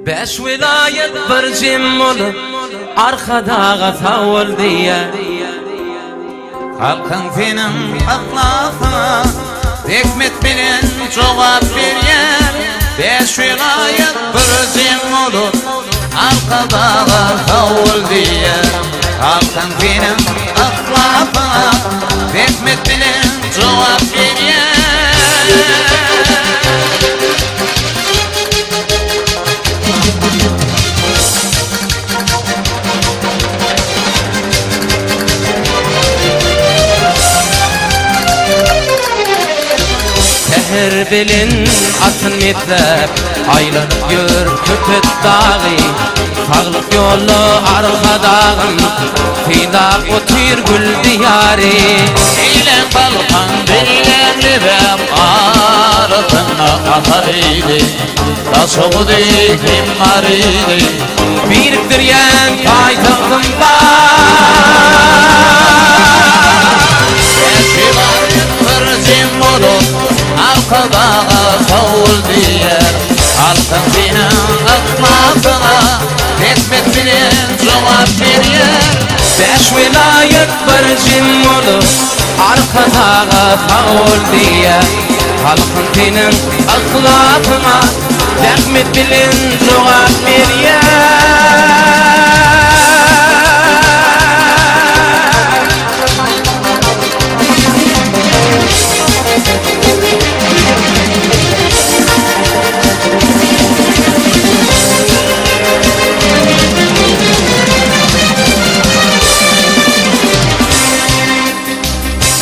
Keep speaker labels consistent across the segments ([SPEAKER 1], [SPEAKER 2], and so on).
[SPEAKER 1] Bäş welaýat bir jem bolup, Arkadaga sag bol diýýär.
[SPEAKER 2] Halkyň seniň yhlasyňa Rehmet bilen jogap berýär. Bäş welaýat bir jem bolup, Arkadaga sag bol diýýär. Halkyň seniň yhlasyňa Rehmet bilen jogap berýär.
[SPEAKER 1] Säher bilen atyn mesläp, Aýlanyp ýör Köpet dagy. Saglyk ýoly Arkadagym, Synlap otyr gül diýary.
[SPEAKER 2] Eýle galkan beýle lebap arasynda asarydy. Daşoguzy hem Maryny.
[SPEAKER 1] Birikdirýän paýtagtym bar.
[SPEAKER 2] Bäşibaryň bir jem bolup, Arkadaga sag bol diýer. Halkyň seniň yhlasyňa rehmet bilen jogap berýär.
[SPEAKER 1] Bäş welaýat bir jem bolup, Arkadaga sag bol diýýär. Halkyň seniň yhlasyňa zähmet bilen jogap berýär.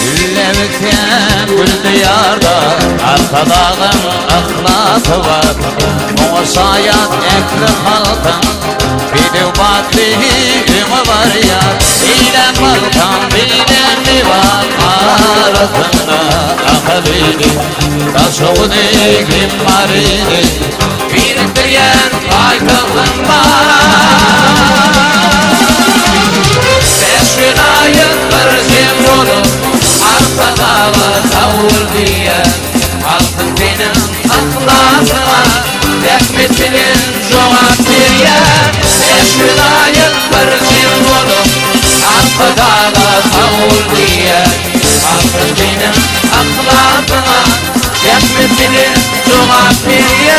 [SPEAKER 2] Güllebitýän gül diýarda Arkadagyň yhlasy bar. Muňa şaýat ähli halkyň Bedew batly öňe barýar. Eýläk Balkan, beýläk Lebap Arasynda Ahalyny, Daşoguzy hem Maryny
[SPEAKER 1] Birikdirýän paýtagtym bar. Bäş welaýat bir jem bolup, Arkadaga sag bol diýýär. Halkyň seniň yhlasyňa zähmet bilen jogap berýär. Bäş welaýat bir jem bolup, Arkadaga sag bol diýýär. Halkyň seniň yhlasyňa zähmet bilen jogap berýär.